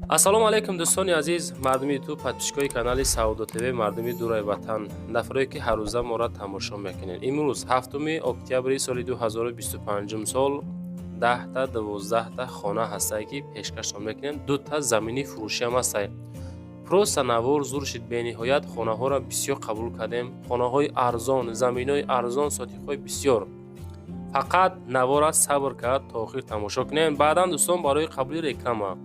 Ассалому алайкум, дӯстони азиз, мардуми Ютуб, подписчикои канали Савдо ТВ, мардуми дураи ватан, нафаре ки ҳаррӯза моро тамошо мекунед. Имрӯз 7 октябри соли 2025 сол 10-та 12-та хона ҳастае, ки пешкаштон мекунем. Дута замини фурӯшиам ҳастае. Просто навор зур шид бениҳоят, хонаҳоро бисёр қабул кардем. Хонаҳои арзон, заминҳои арзон, сотиқҳои бисёр. Фақат навора сабр кард то охир тамошо кунем. Баъдан, дӯстон, барои қабули реклама,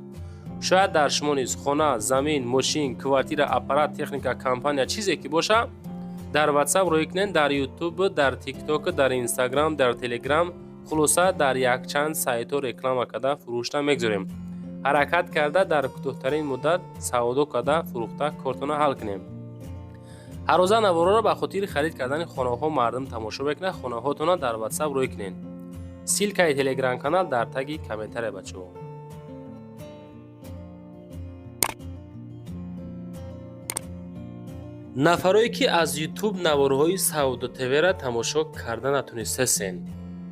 шояд дар шумо низ хона, замин, мошин, квартира, аппарат, техника, компания, чизе ки боша, дар WhatsApp рӯй кунед, дар Ютуб, дар Тикток, дар Инстаграм, дар Телеграм, хулоса, дар якчанд сайтҳо реклама карда фурӯшта мегузорем. Ҳаракат карда дар кӯтоҳтарин муддат савдо карда, фурӯхта, кортона ҳал кунем. Ҳаррӯза навороро ба хотири харид кардани хонаҳо мардум тамошо мекунад. Хонаҳотонро дар WhatsApp рӯй кунед. Ссылкаи телеграм-канал дар таги комментария, бачаҳо. Нафарое ки аз Ютуб наворҳои Савдо ТВ-ра тамошо карда натунистасен,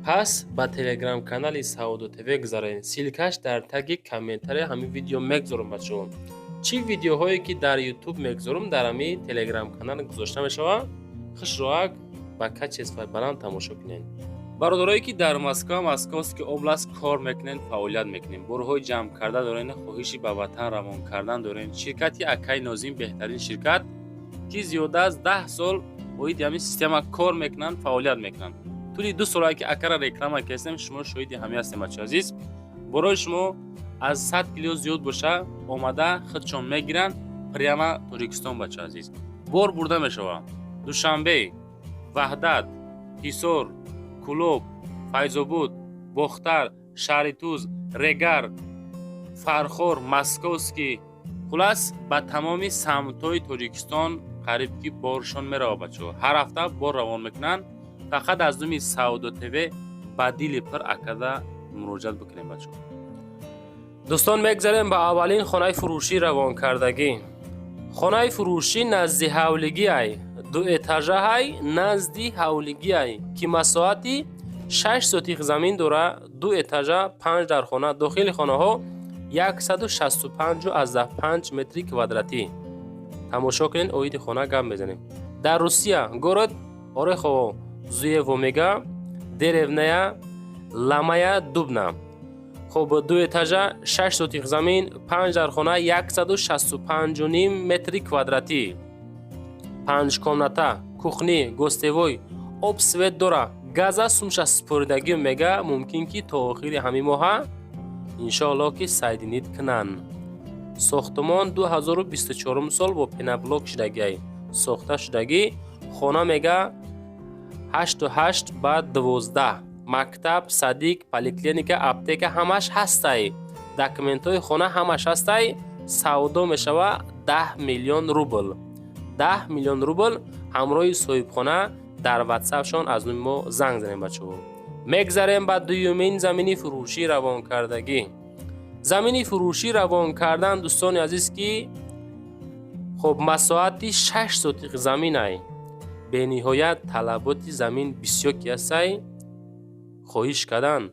пас ба телеграм-канали Савдо ТВ гузаред. Ссылкаш дар таги комментария ҳамин видео мегузорам, бачаҳо. Чӣ видеоҳое ки дар Ютуб мегузорам, дар ҳамин телеграм-канал гузошта мешавад. Хушроак ба качествои баланд тамошо кунед. Бародарое ки дар Москва, Московский область кор мекунед, фаъолият мекунед, борҳои ҷамъ карда доред, хоҳиши ба ватан равон кардан доред, ширкати Акаи Нозим беҳтарин ширкат, ки зиёда аз 10 сол оиди ҳамин система кор мекунанд, фаъолият мекунанд. Тӯли 2 солае ки акара реклама кардем, шумо шоҳиди ҳамин ҳастем, бачаи азиз. Борои шумо аз 100 кило зиёд боша, омада худшон мегиранд прямо Тоҷикистон, бачаи азиз. Бор бурда мешавад Душанбе, Ваҳдат, Ҳисор, Кӯлоб, Файзобуд, Бохтар, шаҳри Туз, Регар, Фархор, Московский, хулас, ба тамоми самтҳои Тоҷикистон қариб ки боршон меравад, бачаҳо. Ҳар ҳафта бор равон мекунанд. Фақат аз номи Савдо ТВ ба дили пир акада муроҷиат бикунем, бачаҳо. Дӯстон, мегзарем ба аввалин хонаи фурӯшӣ равонкардагӣ. Хонаи фурӯшӣ назди ҳавлигиай, дуэтажаҳай, назди ҳавлигиай, ки масоҳати 6 сотих замин дора, ду этажа, панҷ дархона, дохили хонаҳо 165,5 метри квадратӣ. Тамошо кунед, оиди хона гап мезанем. Дар Русия, город Орехово Зуево мега, деревня Ламая Дубна. Хоб, ду этажа, 6 сотих замин, панҷ дархона, 165,5 метри квадратӣ, панҷ комната, кухня, гостевой, об, свет дора, газа сумша супоридагӣ мега. Мумкин ки то охири ҳамин моҳа, иншоаллоҳ, ки соединить кунанд. Сохтумон 2024 сол бо пеноблок шудагиай, сохта шудагӣ. Хона мега 8,8 ба 12. Мактаб, садик, поликлиника, аптека ҳамаш ҳастай. Документҳои хона ҳамаш ҳастай. Савдо мешава 10 миллион рубл, 10 миллион рубл. Ҳамроҳи соҳибхона дар ватсапшон аз номи мо занг занем, бачаҳо. Мегзарем ба дуюмин замини фурӯшӣ равонкардагӣ. Замини фурӯшӣ равон кардан, дӯстони азиз, ки хоб, масоҳати 6 сотиқ заминай. Бениҳоят талаботи замин бисёр ки ҳастай, хоҳиш кардан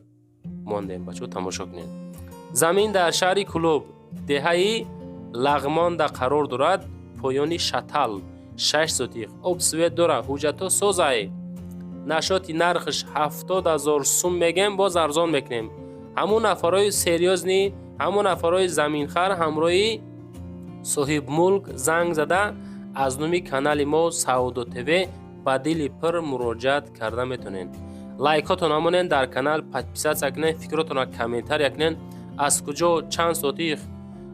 мондем, бачаҳо. Тамошо кунед. Замин дар шаҳри Кӯлоб, деҳаи Лағмонда қарор дорад, поёни Шатал, 6 сотиқ, об, свет дора, ҳуҷҷатҳо созай. Нашоти нархш 70 000 сум мегем, боз арзон мекунем. Ҳамун нафарҳои серьёзный, ҳамун нафарҳои заминхар ҳамроҳи соҳибмулк занг зада, аз номи канали мо Савдо ТВ ба дили пир муроҷиат карда метавонед. Лайкотон намонед, дар канал подписаться кунед, фикротонро комментария кунед. Аз куҷо, чанд сотих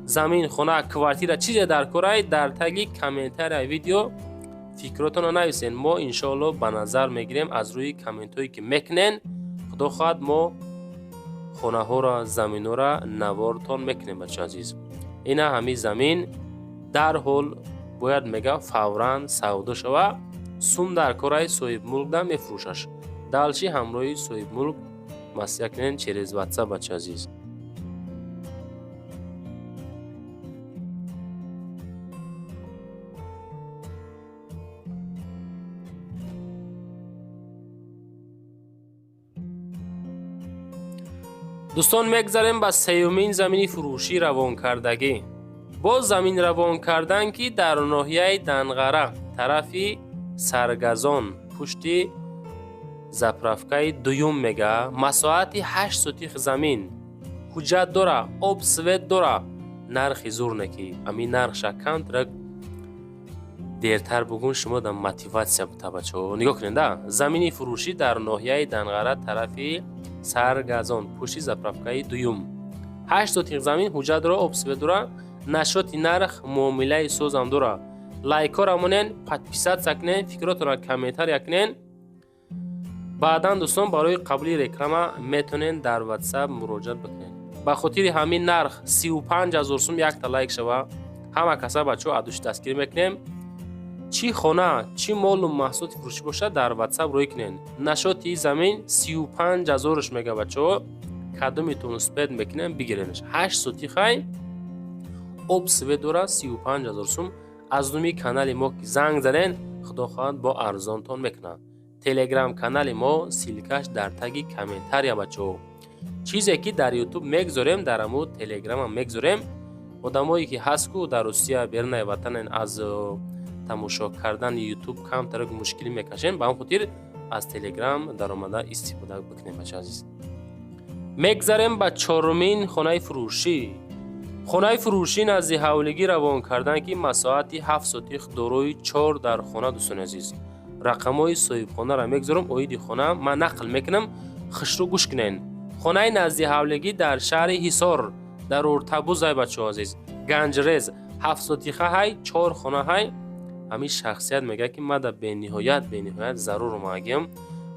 замин, хона, квартира, чизе дар корай, дар таги комментария видео фикротонро нависен. Мо иншоалло ба назар мегирем. Аз рӯи комментҳое ки мекунен, худо хоҳад, мо хонаҳоро, заминҳоро навортон мекунем, бача азиз. Ина ҳамин замин дарҳол бояд, мега, фавран савдо шава. Сум дар кораи, соҳибмулк да мефурӯшаш. Дальше ҳамроҳи соҳибмулк маслиҳат кунед через ватсап, бача азиз. Дӯстон, мегзарем ба сеюмин замини фурӯшӣ равонкардагӣ. Боз замин равон кардан, ки дар ноҳияи Данғара, тарафи Саргазон, пушти заправкаи дуюм мега. Масоҳати 8 сотих замин, ҳуҷҷат дора, об, свет дора. Нархи зур неки ами нархша камтрак дертар бугун, шумо да мотивация бута. Бачаҳо, нигоҳ кунед да: замини фурӯшӣ дар ноҳияи Данғара, тарафи Саргазон, пушти заправкаи дуюм, 8 сотих замин, ҳуҷҷат дора, об, свет дора. Насчёти нарх муомилаи созам дора. Лайкҳоро монен, подписаться кунен, фикротонро комментария кунен. Баъдан, дӯстон, барои қабули реклама метавонен дар WhatsApp муроҷиат бикунед. Ба хотири ҳамин нарх 35 000 сум якта лайк шава. Ҳама каса, бачаҳо, адуши дастгирӣ мекунем. Чӣ хона, чӣ молу маҳсулоти фурӯшӣ бошад, дар WhatsApp рӯй кунед. Насчёти замин 35 ҳазорш мега, бачаҳо. Кадомитон успеть мекунем, бигиренаш. 8 сотихай, об, свет дора, 35 000 сум. Аз номи канали мо ки занг занен, худо хоҳад, бо арзонтон мекунад. Телеграм канали мо ссылкаш дар таги комментария, бачаҳо. Чизе ки дар Ютуб мегзорем, дар аму Телеграмам мегзорем. Одамое ки ҳаст ку дар Русия, берунаи ватанен, аз тамошо кардани Ютуб камтарак мушкилӣ мекашем, ба ҳам хотир аз Телеграм даромада истифода бикунем, бача азиз. Мегзарем ба чорумин хонаи фурӯшӣ. Хонаи фурӯшӣ назди ҳавлигӣ равон кардан, ки масоҳати 7 сотих, дорои чор дар хона. Дӯстони азиз, рақамҳои соҳибхонаро мегзорам. Оиди хона ман нақл мекунам, хушрӯ гӯш кунен. Хонаи назди ҳавлигӣ дар шаҳри Ҳисор, дар Уртабузай, бачаҳо азиз, Ганҷрез, 7 сотиха ҳай, чор хона ҳай. Ҳамин шахсият мегӯяд, ки мада бениҳоят, бениҳоят зарур омагиам,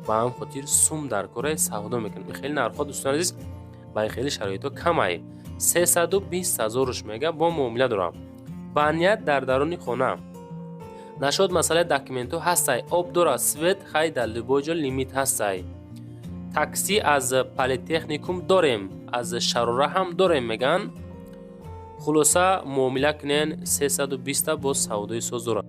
ба ҳам хотир сум дар кораи савдо мекунам. Хеле нархҳо, дӯстони азиз, ба хеле шароитҳо камай. 320 ҳазоруш мега, бо муомила дорам. Ба ният дар даруни хона нашод. Масъалаи документҳо ҳастай, об дора, свет хай, дар любой ҷо лимит ҳастай. Такси аз политехникум дорем, аз Шарора ҳам дорем, меган. Хулоса, муомила кунен, 320 боз савдои соз дорад.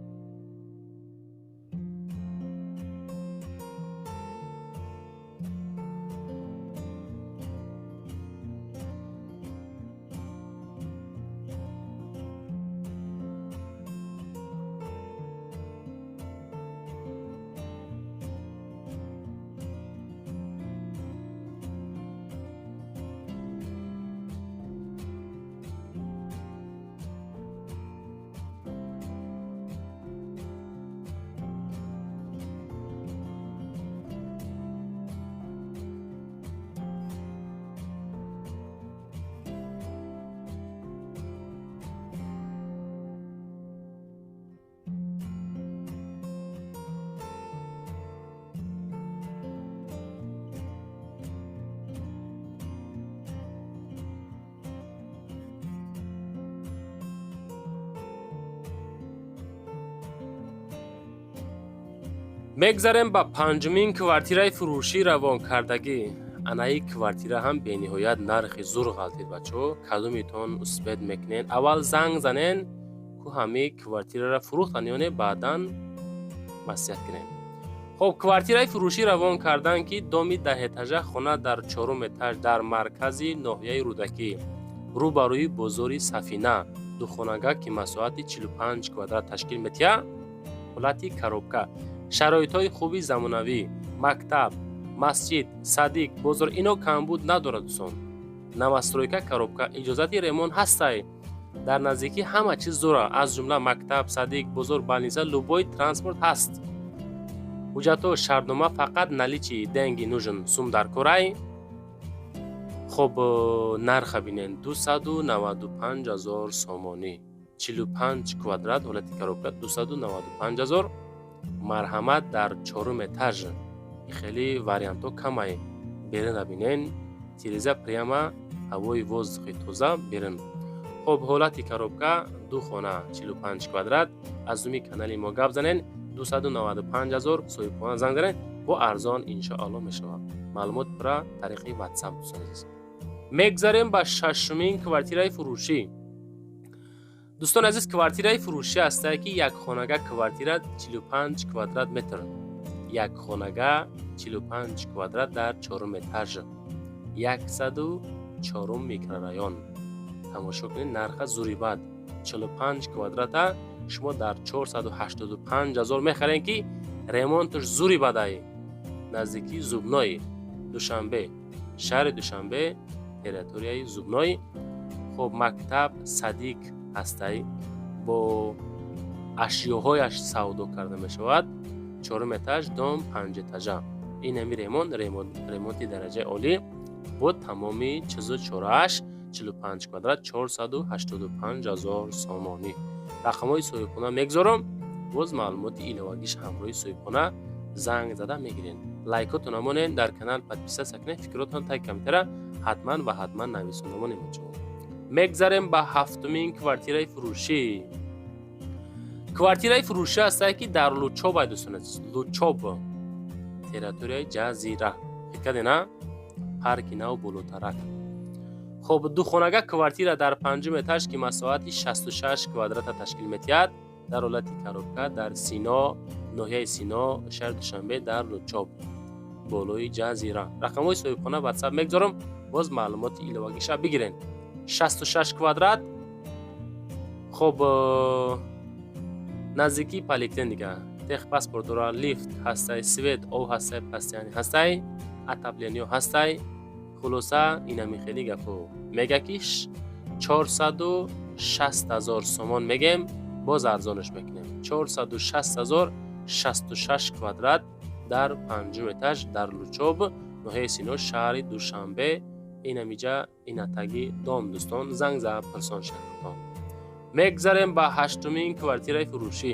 Мегзарем ба панҷумин квартираи фурӯшӣ равонкардагӣ. Анаи квартира ҳам бениҳоят нархи зур ғалтид, бачаҳо. Кадомитон успеть мекунен, аввал занг занен, ку ҳами квартираро фурӯхтан ё не, баъдан маслиҳат кунем. Хоб, квартираи фурӯшӣ равон кардан, ки доми даҳэтажа, хона дар чорум этаж, дар маркази ноҳияи Рӯдакӣ, рӯ ба рӯи бозори Сафина, духонага, ки масоҳати 45 квадрат ташкил метиҳад, ҳолати коробка, шароитҳои хуби замонавӣ, мактаб, масҷид, садик, бозор, ино камбуд надорад. Дӯстон, новостройка, коробка, иҷозати ремонт ҳастай. Дар наздикӣ ҳама чиз дора, аз ҷумла мактаб, садик, бозор, больница, любой транспорт ҳаст. Ҳуҷҷатҳо, шартнома, фақат наличные деньги нужен, сум дар корай. Хоб, нарха бинен: 295 000 сомонӣ, 45 квадрат, ҳолати коробка, 295 000. Марҳамат, дар чорум этаж. Хеле вариантҳо камай. Берина бинен, тиреза прямо ҳавои воздухи тоза берин. Хоб, ҳолати коробка, ду хона, 45 квадрат. Аз номи канали мо гап занен, 295 ҳазор. Соҳибхона занг занед, бо арзон иншоалло мешавад. Маълумот пурра тариқи WhatsApp, дӯстони азиз. Мегзарем ба шашумин квартираи фурӯшӣ. Дӯстони азиз, квартираи фурӯшӣ ҳастае, ки якхонага квартира, 45 квадрат метр, якхонага, 45 квадрат, дар чорум этаж. 104 микрорайон. Тамошо кунед, нарха зурибад 45 квадрата шумо дар 485 ҳазор мехарем, ки ремонташ зури бадай. Наздикии Зубной, Душанбе, шаҳри Душанбе, территорияи Зубной. Хоб, мактаб, садик ҳастай, бо ашёҳояш савдо карда мешавад. 4 этаж, дом 5 этажа. Ин ҳами ремонт, ремонти дараҷаи олӣ бо тамоми чизу чорааш 45 квадрат 485 ҳазор сомонӣ. Рақамҳои соҳибхона мегузорам, боз маълумоти иловагиш ҳамроҳи соҳибхона занг зада мегиред. Лайкотон монед, дар канал подписаться кунед, фикротон таги комментара ҳатман ва ҳатман нависонда монед. Мегзарем ба ҳафтумин квартираи фурӯшӣ. Квартираи фурӯшӣ ҳастае, ки дар Лучоб ай, дӯстон азиз, Лучоб, территорияи Ҷазира. Фикр кардед, на? Парки нав болотарак. Хоб, духонага квартира дар панҷум этаж, ки масоҳати 66 квадрата ташкил метиҳад, дар ҳолати коробка, дар Сино, ноҳияи Сино, шаҳри Душанбе, дар Лучоб, болои Ҷазира. Рақамҳои соҳибхона WhatsApp мегузорам, боз маълумоти иловагиша бигирен. 66 квадрат. Хоб, наздикии поликлиника, техпаспорт дора, лифт ҳастай, свет, об ҳастай, постоянный ҳастай, отопление ҳастай. Хулоса, инами хеле гапо. Мега, ки 460 ҳазор сомон мегем, боз арзонаш мекунем. 460 ҳазор, 66 квадрат, дар панҷум этаж, дар Лучоб, ноҳияи Сино, шаҳри Душанбе. Инамиҷа инатаги дом, дӯстон, занг за пирсон шахтон. Мегзарем ба ҳаштумин квартираи фурӯшӣ.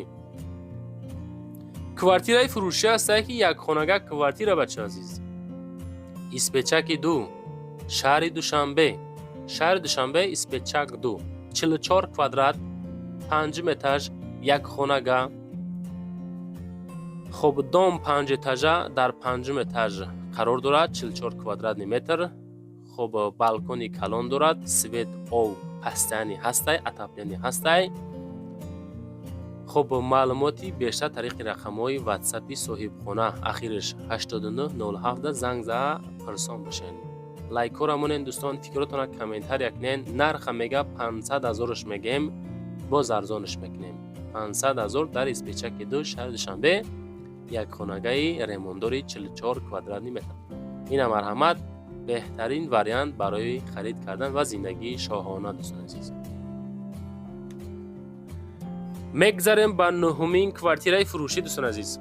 Квартираи фурӯшӣ ҳастае, ки якхонага квартира, бача азиз, Испечаки ду, шаҳри Душанбе, шаҳри Душанбе, Испечак ду, 44 квадрат, панҷум этаж, якхонага. Хоб, дом панҷэтажа, дар панҷум этаж қарор дорад, 44 квадратный метр. Хоб, балкони калон дорад, свет, об постоянный ҳастай, отопление ҳастай. Хоб, маълумоти бештар тариқи рақамҳои ватсапи соҳибхона, ахираш 8907, занг за пирсон бошед. Лайкҳоро монед, дӯстон, фикротона комментария кунед. Нарха мега 500 ҳазораш мегем, боз арзонаш мекунем. 500 ҳазор дар Испечаки ду, шаҳри Душанбе, якхонагаи ремонтдори 44 квадратный метр. Ина, марҳамат, беҳтарин вариант барои харид кардан ва зиндагии шоҳона, дӯстони азиз. Мегзарем ба нуҳумин квартираи фурӯшӣ, дӯстони азиз.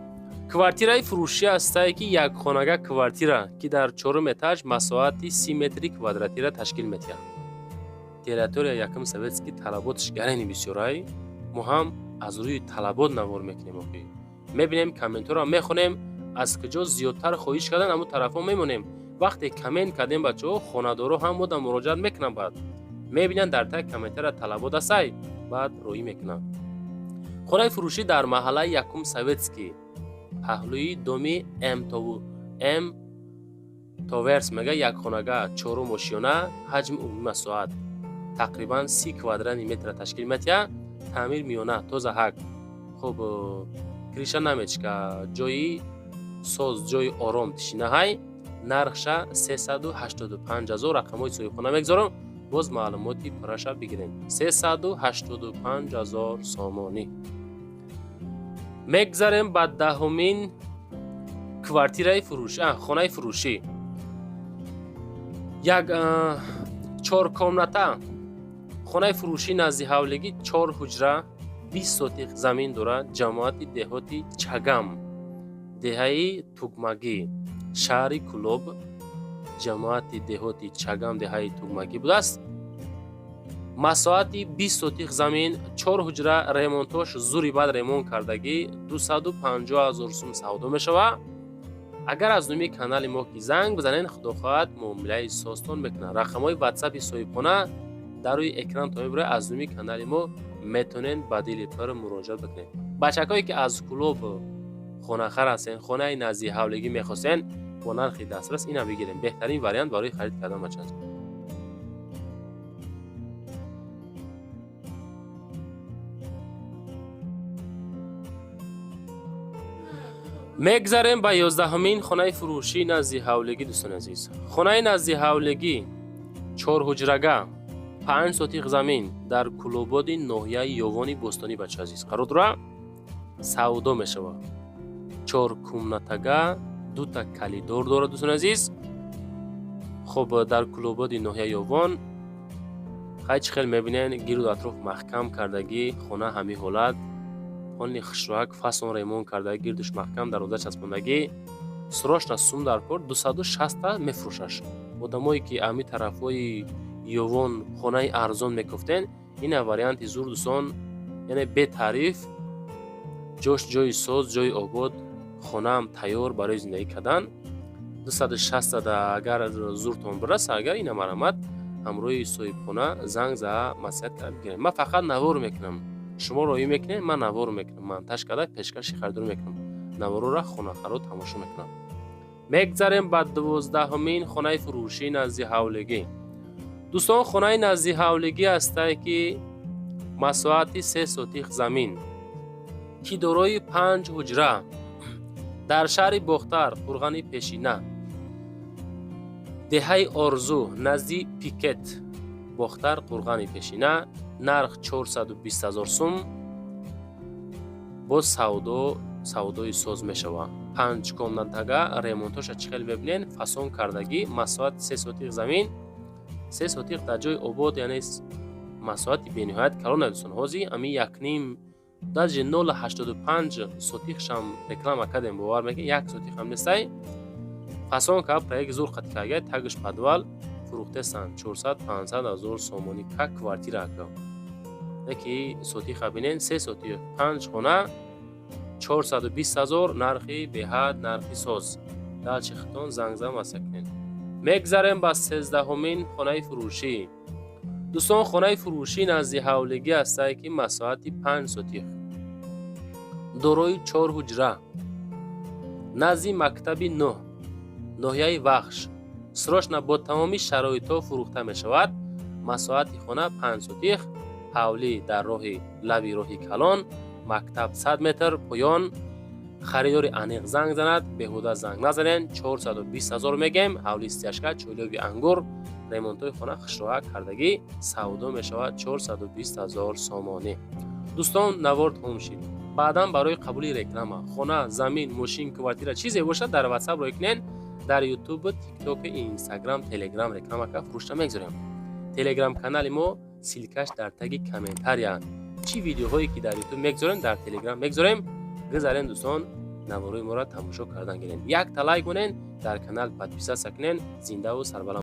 Квартираи фурӯшӣ ҳастае, ки якхонага квартира, ки дар чорум этаж, масоҳати 30 метри квадратира ташкил метиҳад. Территория якум Советский. Талаботаш гарени бисёрай, мо ҳам аз рӯи талабот навор мекунем. Охи, мебинем, комментҳоро мехонем, аз куҷо зиёдтар хоҳиш кардан, ҳамун тарафҳо мемонем. Вақте коммент кардем, бачаҳо, хонадоро ҳам мода муроҷиат мекунанд, баъд мебинанд, дар таги комментара талабот астай, баъд роӣ мекунанд. Хонаи фурӯшӣ дар маҳаллаи якум Советский, паҳлӯи доми М Товерс, мега, якхонага, чорум ошёна, ҳаҷми умумии масоҳат тақрибан 30 квадратный метра ташкил метиҳад, таъмир миёна, тоза ҳак. Хуб, крыша намечка, ҷои соз, ҷои ором, тишинаҳай. Нархша 385 ҳазор. Рақамҳои соҳибхона мегузорам, боз маълумоти пурраша бигирем. 385 ҳазор сомонӣ. Мегзарем ба даҳумин квартираи фурӯшӣ, хонаи фурӯшӣ, як чоркомната хонаи фурӯшӣ, назди ҳавлигӣ, чор ҳуҷра, 20 сотих замин дорад, ҷамоати деҳоти Чагам, деҳаи Тугмагӣ, шаҳри Кӯлоб, ҷамоати деҳоти Чагам, деҳаи Тугмагӣ будааст. Масоҳати 20 сотих замин, чор ҳуҷра, ремонтош зури бад ремонт кардагӣ, 250 ҳазор сум савдо мешавад. Агар аз номи канали мо ки занг бизанед, худо хоҳад, муомилаи созтон мекунад. Рақамҳои ватсапи соҳибхона дар рӯи экран то мебурад. Аз номи канали мо метавонед ба дили пур муроҷиат бикунед. Бачакҳое, ки аз Кӯлоб хонахар ҳастен, хонаи назди ҳавлигӣ мехостен бо нархи дастрас, ина бигирем, беҳтарин вариант барои харид кардан, бача. Мегзарем ба 11-умин хонаи фурӯшии назди ҳавлигӣ. Дӯстони азиз, хонаи назди ҳавлигӣ, чорҳуҷрага, 5 сотиқ замин дар Кулободи ноҳияи Ёвони бостонӣ, бача азиз, қарор дора, савдо мешавад. Чор комнатага, дута коридор дорад, дӯстони азиз. Хуб, дар Кулободи ноҳияи Ёвон. Хай, чӣ хел мебинен, гирду атроф маҳкам кардагӣ. Хона ҳамин ҳолат, хони хушроак, фасон ремонт карда, гирдуш маҳкам, дарвоза часпондагӣ. Срочно сум дар кор, 260-та мефурӯшаш. Одамое ки ҳамин тарафҳои Ёвон хонаи арзон мекуфтен, ина варианти зур, дӯстон, яъне бетариф. Ҷош ҷои соз, ҷои обод, хонаам тайёр барои зиндагӣ кардан. 260-та агар зуртон бираса, агар ина марҳамат, ҳамроҳи соҳибхона занг зада, маслиҳат карда бигирем. Ман фақат навор мекунам, шумо роӣ мекунед, ман навор мекунам, монтаж карда пешкаши харидор мекунам. Наворора хонахаро тамошо мекунам. Мегзарем ба 12-умин хонаи фурӯшии назди ҳавлигӣ. Дӯстон, хонаи назди ҳавлигӣ ҳастае, ки масоҳати 3 сотих замин, ки дорои панҷ ҳуҷра, дар шаҳри Бохтар, Қурғани Пешина, деҳаи Орзу, назди Пикет, Бохтар, Қурғани Пешина, нарх 420 ҳазор сум. Боз савдо, савдои соз мешавад. Панҷ комнатага, ремонтоша чӣ хел мебинен, фасон кардагӣ, масоҳати 3 сотих замин, 3 сотих дар ҷои обод, яъне масоҳати бениҳоят калон, дӯстон. Ҳозир ами якним, даже 0,85 сотихшам реклама кардем, бовар мекунед, 1 сотихам нестай. Фасон кард, проект зур қати карда, тагиш подвал, фурӯхтесанд 400-500 ҳазор сомонӣ как квартира. Ака, яки сотиха бинен, 3 сотих, панҷ хона, 420 ҳазор, нархи беҳад, нархи соз. Далчи хитон занг зан, масъала кунед. Мегзарем ба 13-умин хонаи фурӯшӣ. Дӯстон, хонаи фурӯшӣ назди ҳавлигӣ ҳастае, ки масоҳати 5 сотих, дорои чор ҳуҷра, назди мактаби нӯҳ, ноҳияи Вахш, срочно бо тамоми шароитҳо фурӯхта мешавад. Масоҳати хона 5 сотих, ҳавлӣ дар роҳи лаби роҳи калон, мактаб 100 метр поён. Харидори аниқ занг занад, беҳуда занг назанен. 420 ҳазор мегем. Ҳавли стяжка, чойлоби ангур, ремонтҳои хона хушроҳак кардагӣ, савдо мешавад 420 ҳазор сомонӣ. Дӯстон, навор тамом шид. Баъдан барои қабули реклама, хона, замин, мошин, квартира, чизе бошад, дар Ватсап рой кунен. Дар Ютуб, Тикток, Инстаграм, Телеграм реклама ка фурӯшта мегзорем. Телеграм канали мо ссылкаш дар таги комментария. Чӣ видеоҳое ки дар Ютуб мегзорем, дар Телеграм мегзорем. Гузарен, дӯстон, наворои моро тамошо кардан гирен, якта лайк монен, дар канал подписаться кунен. Зиндаву сарбаланд.